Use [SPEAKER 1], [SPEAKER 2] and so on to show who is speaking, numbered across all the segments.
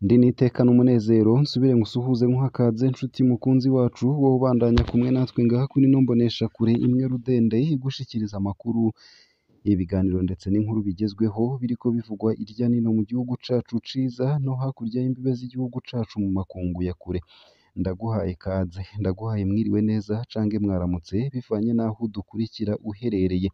[SPEAKER 1] Ndi n'iteka n'umunezero nsubire ngusuhuze nkuhakaze nshuti mukunzi wacu wowe ubandanya kumwe natwe ngaha kuri ino mboneshakure imwe rudende igushikiriza amakuru, ibiganiro ndetse n'inkuru bigezweho biriko bivugwa irya nino mu gihugu cacu ciza no hakurya y'imbibe z'igihugu cacu mu makungu ya kure. Ndaguhaye ikaze, ndaguhaye mwiriwe neza cange mwaramutse bivanye n'aho udukurikira uherereye.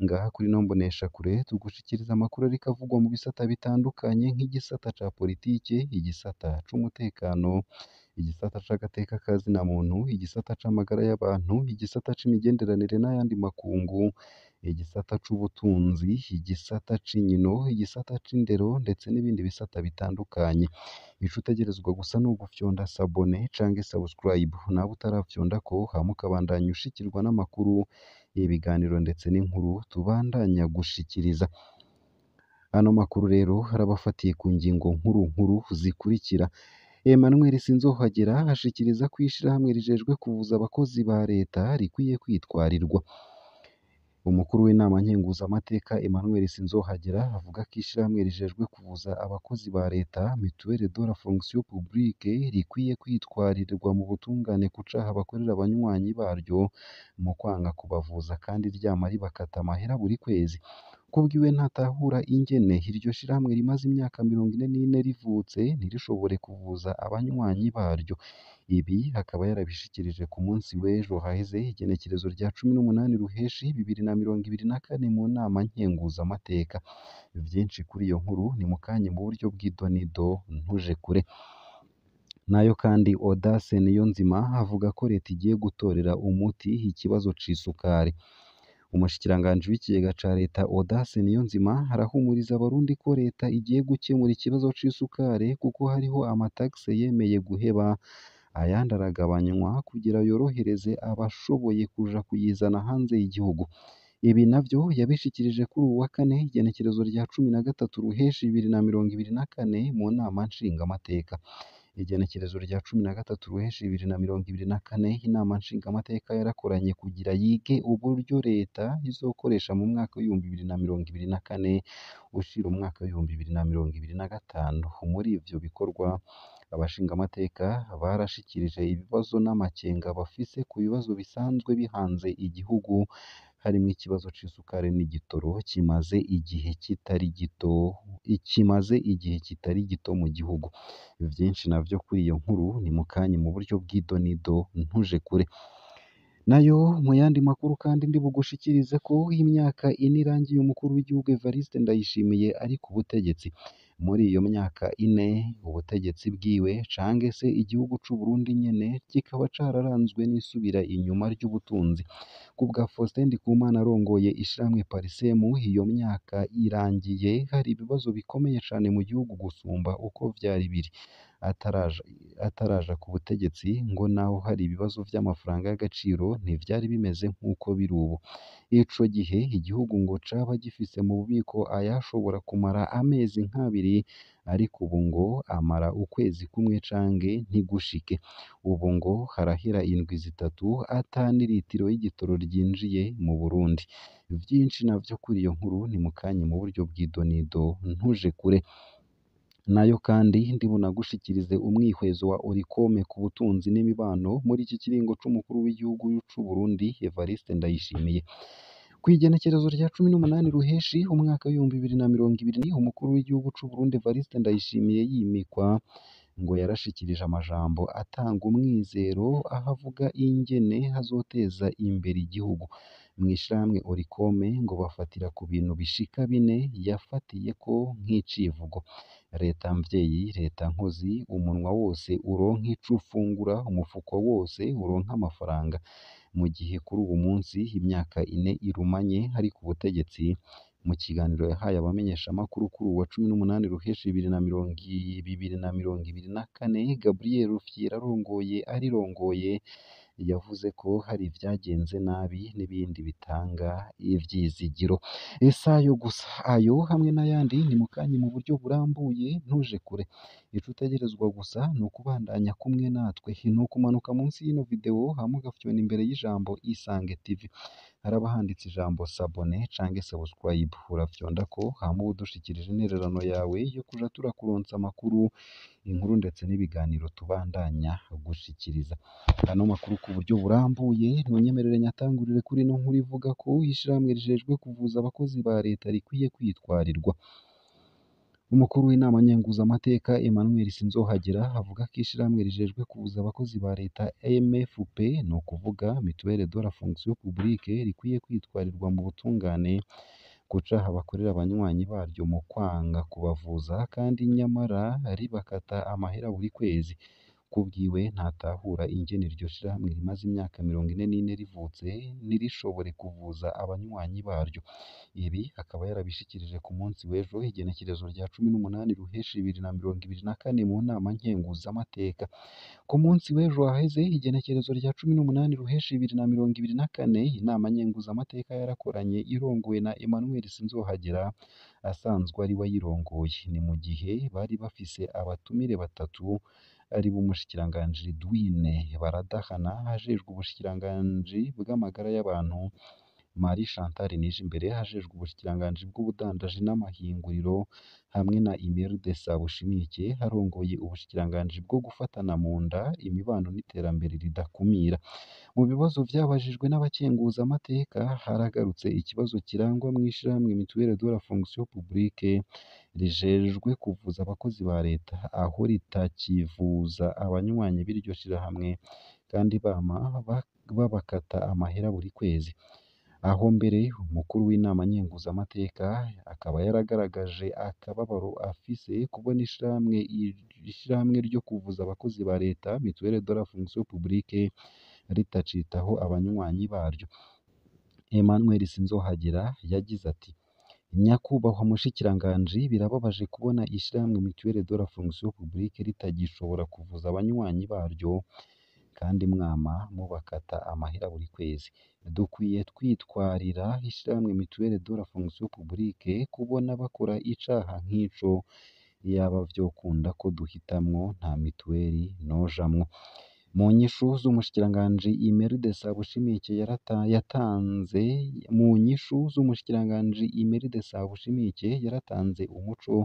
[SPEAKER 1] Ngaha kuri ino mboneshakure tugushikiriza amakuru ariko avugwa mu bisata bitandukanye nk'igisata ca politike, igisata c'umutekano, igisata c'agateka ka zina muntu, igisata c'amagara y'abantu, igisata c'imigenderanire n'ayandi makungu, igisata c'ubutunzi, igisata c'inkino, igisata c'indero ndetse n'ibindi bisata bitandukanye. Ico utegerezwa gusa ni ugufyonda sabone canke subscribe, nawe utarafyondako hama ukabandanya ushikirwa n'amakuru, ibiganiro ndetse n'inkuru tubandanya gushikiriza. Ano makuru rero arabafatiye ku ngingo nkuru nkuru zikurikira: Emmanuel Sinzohagera ashikiriza ko ishirahamwe rijejwe kuvuza abakozi ba leta rikwiye kwitwarirwa. Umukuru w'inama nkenguzamateka Emmanuel Sinzohagera avuga ko ishirahamwe rijejwe kuvuza abakozi ba leta Mutuelle de la fonction publique rikwiye kwitwarirwa mu butungane ku caha bakorera abanywanyi baryo mu kwanga kubavuza kandi ryama ribakata amahera buri kwezi. Kubwiwe ntatahura ingene iryo shirahamwe rimaze imyaka 44 rivutse ntirishobore kuvuza abanywanyi baryo. Ibi akaba yarabishikirije ku munsi w'ejo haheze igenekerezo rya 18 Ruheshi 2024 mu nama nkenguzamateka. Vyinshi kuri iyo nkuru ni mukanye mu buryo bw'idonido ntuje kure. Nayo kandi Audace Niyonzima avuga ko leta igiye gutorera umuti ikibazo c'isukari. Umushikiranganji w'ikigega ca leta Audace Niyonzima arahumuriza abarundi ko leta igiye gukemura ikibazo c'isukari kuko hariho amatagisi yemeye guheba ayandi aragabanywa kugira yorohereze abashoboye kuja kuyizana hanze y'igihugu. Ibi navyo yabishikirije kuri uwu wa kane igenekerezo rya 13 Ruheshi 2024 mu nama nshingamateka. Igenekerezo rya 13 Ruheshi 2024 inama nshingamateka yarakoranye kugira yige uburyo leta izokoresha mu mwaka w'2024 ushira umwaka w'2025. Muri ivyo bikorwa abashingamateka barashikirije ibibazo n'amakenga bafise ku bibazo bisanzwe bihanze igihugu harimwo ikibazo c'isukari n'igitoro kimaze igihe kitari gito kimaze igihe kitari gito mu gihugu. Vyinshi navyo kuri iyo nkuru ni mukanye mu buryo bw'idonido ntuje kure. Nayo mu yandi makuru kandi ndi bugushikirize ko imyaka ine irangiye umukuru w'igihugu Evariste Ndayishimiye ari ku butegetsi. Muri iyo myaka ine ubutegetsi bwiwe cange se igihugu c'u Burundi nyene kikaba cararanzwe n'isubira inyuma ry'ubutunzi. Kubwa Faustin Ndikumana arongoye ishirahamwe Parsem, iyo myaka irangiye hari ibibazo bikomeye cane mu gihugu gusumba uko vyari biri ataraja ku butegetsi, ngo naho hari ibibazo vy'amafaranga y'agaciro ntivyari bimeze nk'uko biri ubu. Ico gihe igihugu ngo caba gifise mu bubiko ayashobora kumara amezi nk'abiri, ariko ubu ngo amara ukwezi kumwe cange ntigushike. Ubu ngo harahera indwi zitatu ata n'iritiro y'igitoro ryinjiye mu Burundi. Vyinshi navyo kuri iyo nkuru ni mukanye mu buryo bw'idonido ntuje kure. Nayo kandi ndi bunagushikirize umwihwezo wa Oricome ku butunzi n'imibano muri iki kiringo c'umukuru w'igihugu c'u Burundi Evariste Ndayishimiye. Kw'igenekerezo rya 18 Ruheshi umwaka w'2020 umukuru w'igihugu c'u Burundi Evariste Ndayishimiye yimikwa ngo yarashikirije amajambo atanga umwizero aho avuga ingene azoteza imbere igihugu. Mw'ishirahamwe Oricome ngo bafatira ku bintu bishika bine yafatiyeko nk'icivugo: leta mvyeyi, leta nkozi, umunwa wose uronka ico ufungura, umufuko wose uronka amafaranga. Mu gihe kuri uwu munsi imyaka ine irumanye ari ku butegetsi, mu kiganiro yahaye abamenyeshamakuru kuri uwu wa 18 Ruheshi 2024, Gabriel Rufyiri arirongoye yavuze ko hari ivyagenze nabi n'ibindi bitanga ivyizigiro. Si ayo gusa, ayo hamwe n'ayandi ni mukanye mu buryo burambuye ntuje kure. Ico utegerezwa gusa ni ukubandanya kumwe natwe, ni ukumanuka munsi y'ino video hama ugafyona imbere y'ijambo Isange TV. Haraba handitse ijambo s'abonner canke subscribe, urafyondako hama ube udushikirije intererano yawe yo kuja turakuronsa amakuru, inkuru ndetse n'ibiganiro tubandanya gushikiriza. Ano makuru ku buryo burambuye ntunyemerere nyatangurire kuri ino nkuru ivuga ko ishirahamwe rijejwe kuvuza abakozi ba leta rikwiye kwitwarirwa. Umukuru w'inama nkenguzamateka Emmanuel Sinzohagera avuga ko ishirahamwe rijejwe kuvuza abakozi ba leta MFP, ni ukuvuga Mutuelle de la Fonction Publique, rikwiye kwitwarirwa mu butungane ku caha bakorera abanywanyi baryo mu kwanga kubavuza kandi nyamara ribakata amahera buri kwezi. Kubwiwe ntatahura ingene iryo shirahamwe rimaze imyaka 44 rivutse ntirishobore kuvuza abanywanyi baryo. Ibi akaba yarabishikirije ku munsi w'ejo igenekerezo rya 18 Ruheshi 2024 mu nama nkenguzamateka. Ku munsi w'ejo haheze igenekerezo rya 18 Ruheshi 2024 inama nkenguzamateka yarakoranye irongowe na Emmanuel Sinzohagera asanzwe ari we ayirongoye. Ni mu gihe bari bafise abatumire batatu aribo umushikiranganji Ridwine Baradahana ajejwe ubushikiranganji bw'amagara y'abantu, Marie Chantal Nijimbere ajejwe ubushikiranganji bw'ubudandaji n'amahinguriro hamwe na Imelda Sabushimike arongoye ubushikiranganji bwo gufatana mu nda, imibano n'iterambere ridakumira. Mu bibazo vyabajijwe n'abakenguzamateka haragarutse ikibazo kirangwa mw'ishirahamwe Mutuelle de la Fonction Publique rijejwe kuvuza abakozi ba leta, aho ritakivuza abanywanyi b'iryo shirahamwe kandi bama babakata amahera buri kwezi. Aho mbere umukuru w'inama nkenguzamateka akaba yaragaragaje akababaro afise kubona ishirahamwe ryo kuvuza abakozi ba leta Mutuelle de la Fonction Publique ritacitaho abanywanyi baryo. Emmanuel Sinzohagera yagize ati: "Nyakubahwa mushikiranganji, birababaje kubona ishirahamwe Mutuelle de la Fonction Publique ritagishobora kuvuza abanywanyi baryo kandi mwama mubakata amahera buri kwezi. Dukwiye kwitwarira ishirahamwe Mutuelle de la Fonction Publique kubona bakora icaha nk'ico, iyaba vyokunda ko duhitamwo nta mituweli nojamwo." Mu nyishu z'umushikiranganji Imelda Sabushimike yatanze mu nyishu z'umushikiranganji Imelda Sabushimike yaratanze umuco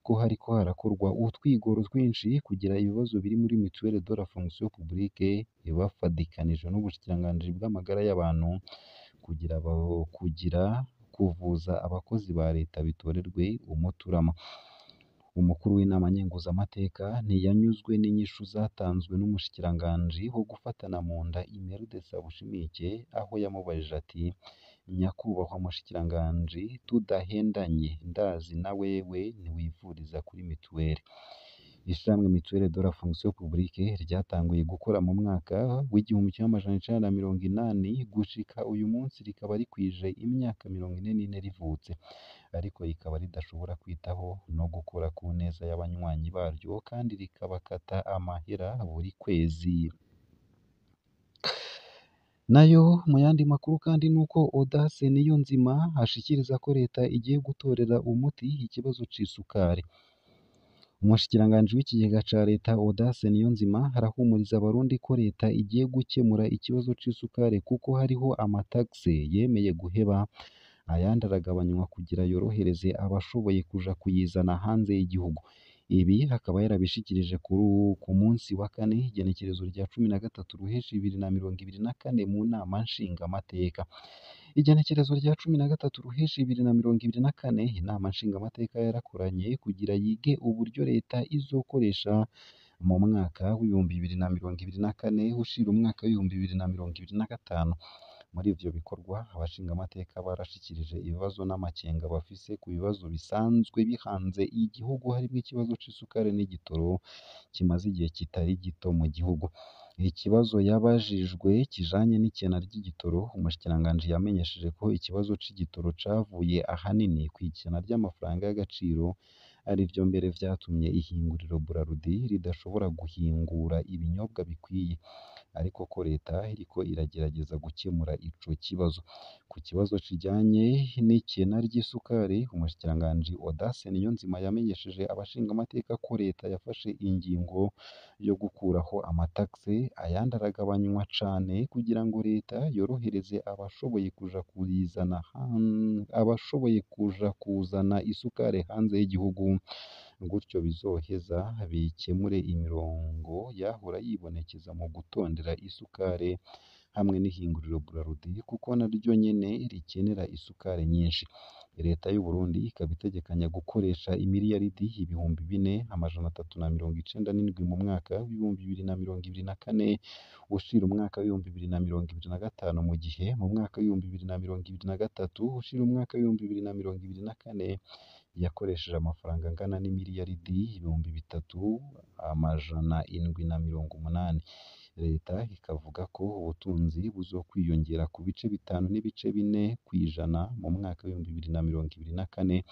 [SPEAKER 1] ko hariko harakorwa utwigoro twinshi kugira ibibazo biri muri Mutuelle de la Fonction Publique bafadikanije n'ubushikiranganji bw'amagara y'abantu kugira kuvuza abakozi ba leta bitorerwe umuturama. Umukuru w'inama nkenguzamateka ntiyanyuzwe n'inyishu zatanzwe n'umushikiranganji wo gufatana mu nda Imelda Sabushimike, aho yamubajije ati: "Nyakubahwa mushikiranganji, tudahendanye ndazi na wewe ntiwivuriza kuri mituweli." Ishirahamwe Mutuelle de la Fonction Publique ryatanguye gukora mu mwaka w'1980 gushika uyu munsi rikaba rikwije imyaka 44 rivutse, ariko rikaba ridashobora kwitaho no gukora ku neza y'abanywanyi baryo kandi rikabakata amahera buri kwezi. Nayo mu yandi makuru kandi nuko Audace Niyonzima ashikiriza ko leta igiye gutorera umuti ikibazo c'isukari. Umushikiranganji w'ikigega ca leta Audace Niyonzima arahumuriza abarundi ko leta igiye gukemura ikibazo c'isukari kuko hariho amatagisi yemeye guheba, ayandi aragabanywa kugira yorohereze abashoboye kuja kuyizana hanze y'igihugu. Ibi akaba yarabishikirije ku munsi wa kane igenekerezo rya 13 Ruheshi 2024 mu nama nshingamateka. Igenekerezo rya 13 Ruheshi 2024 inama nshingamateka yarakoranye kugira yige uburyo leta izokoresha mu mwaka w'2024 ushira umwaka w'2025. Muri ivyo bikorwa abashingamateka barashikirije ibibazo n'amakenga bafise ku bibazo bisanzwe bihanze igihugu harimwo ikibazo c'isukari n'igitoro kimaze igihe kitari gito mu gihugu. Ikibazo yabajijwe kijanye n'ikena ry'igitoro, umushikiranganji yamenyesheje ko ikibazo c'igitoro cavuye ahanini kw'ikena ry'amafaranga y'agaciro arivyo mbere vyatumye ihinguriro Brarudi ridashobora guhingura ibinyobwa bikwiye. ariko ko leta iriko iragerageza gukemura ico kibazo. Ku kibazo kijanye n'ikena ry'isukari, umushikiranganji Audace Niyonzima yamenyesheje abashingamateka ko leta yafashe ingingo yo gukuraho amatakse, ayandi aragabanywa cane kugira ngo leta yorohereze abashoboye kuja kuyizana abashoboye kuja kuzana isukari hanze y'igihugu, gutyo bizoheza bikemure imirongo yahora yibonekeza mu gutondera isukari hamwe n'ihinguriro Brarudi, kuko naryo nyene rikenera isukari nyinshi. Leta y'u Burundi ikaba itegekanya gukoresha imiriyaridi 4,397 mu mwaka w'2024 ushira umwaka w'2025, mu gihe mu mwaka w'2023 ushira umwaka w'2024 yakoresheje amafaranga angana n'imiriyaridi 3,780. Leta ikavuga ko ubutunzi buzokwiyongera ku bice 5.4 kw'ijana mu mwaka w'2024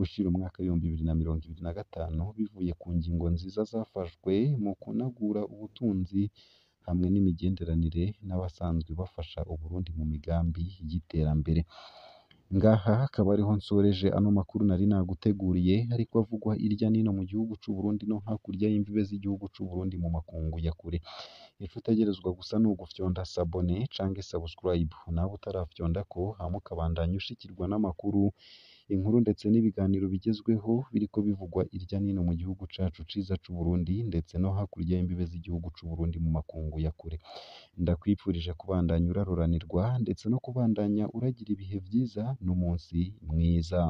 [SPEAKER 1] ushira umwaka w'2025, bivuye ku ngingo nziza zafashwe mu kunagura ubutunzi hamwe n'imigenderanire n'abasanzwe bafasha Uburundi mu migambi y'iterambere. Ngaha akaba ariho nsoreje ano makuru nari naguteguriye, ariko avugwa irya nino mu gihugu c'u Burundi no hakurya y'imbibe z'igihugu c'u Burundi mu makungu ya kure. Ico utegerezwa gusa ni ugufyonda sabone canke subscribe, nawe utarafyondako, hama ukabandanya ushikirwa n'amakuru, inkuru ndetse n'ibiganiro bigezweho biriko bivugwa irya nino mu gihugu cacu ciza c'u Burundi ndetse no hakurya y'imbibe z'igihugu c'u Burundi mu makungu ya kure. Ndakwifurije kubandanya uraroranirwa ndetse no kubandanya uragira ibihe vyiza n'umunsi mwiza.